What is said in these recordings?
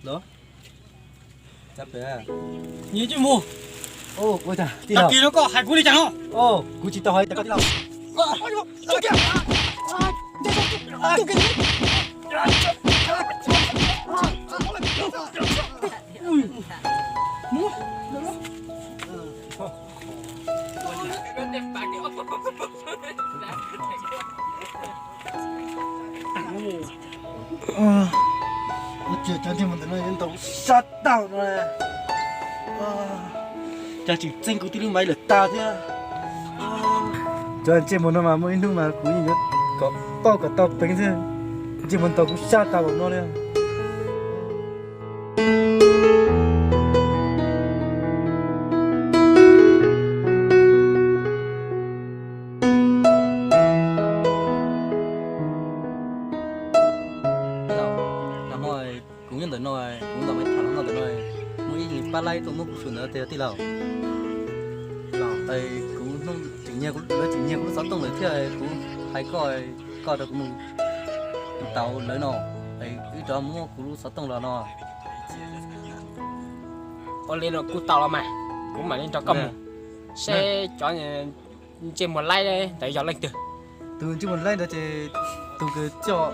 Los, nyiam tsis mus. Tag kis no koj hais kuv li cas no? Kuv tsis tau hais tias koj tij laug. Ua cas cov ntsej muag ntawm no yuav ntaus kuv sab tag no. Cas tseem txeeb kuv tij laug Maiv lawm tag thiab. Cov ntsej muag no mas muaj ib hnub mas kuv yeej yuav kom pauj kom tau peev xwb. Ntsej muag ntaus kuv sab tag npaum no li. Nag hmo kuv nyob ntawm no, kuv ntaus Maiv tham los no ntawm no, muaj ib yim pab laib tuaj muab kuv xyuas ntawd tiag tij laug. Kuv, lawv tseem nyiag kuv lub xov tooj lawm thiab kuv hais koj, koj rau kuv mus ntaus lawv no, wb rov muab kuv lub xov tooj los no. Ua li no kuj tau los mas, kuv mam li nrog koj mus seb cov ntsej muag laib ntawd yog leej twg. Tus ntsej muag laib ntawd ces tus kws coj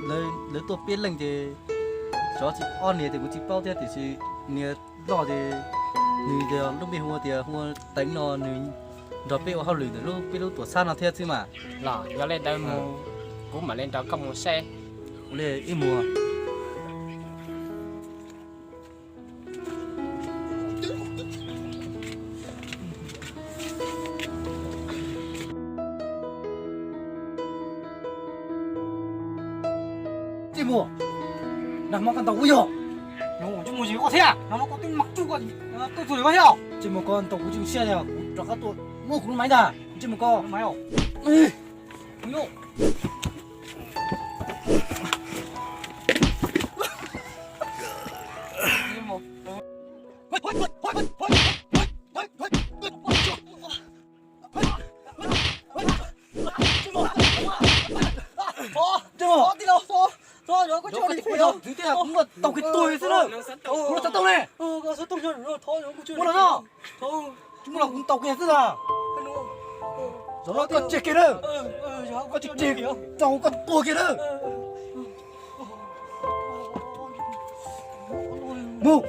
lawv tuaj peb leej ces xyov tsis ob niag ces kuv tsis paub thiab tiam sis niag loj ces nws yog lub npe hu tias hu ua Teev no, nws nrog peb ua hauj lwm ntawm lub peb lub tuam txhab no thiab xwb mas. Los yog li ntawd mus, kuv mam li nrog koj mus seb. Ua li wb mus. Ntsej muag, nag hmo koj ntaus kuv yog. Ntsej muag, yog koj thiab, nag hmo koj twb mag tsuj koj tuaj txog li koj thiab. Ntsej muag, koj ntaus kuv tsis siab li, kuv rov qab tuaj muab kuv lub Maiv ntag. Ntsej muag, koj Ntsej muag, tij laug, tij laug, kuv muab tau kiag tuag xwb na. Kuv lub xov tooj ne, muab los no. Tsis muaj los kuv ntaus kiag xwb na. Zaum no koj tseg kiag na. Koj tseg kiag, tau koj tuag kiag na. Mus.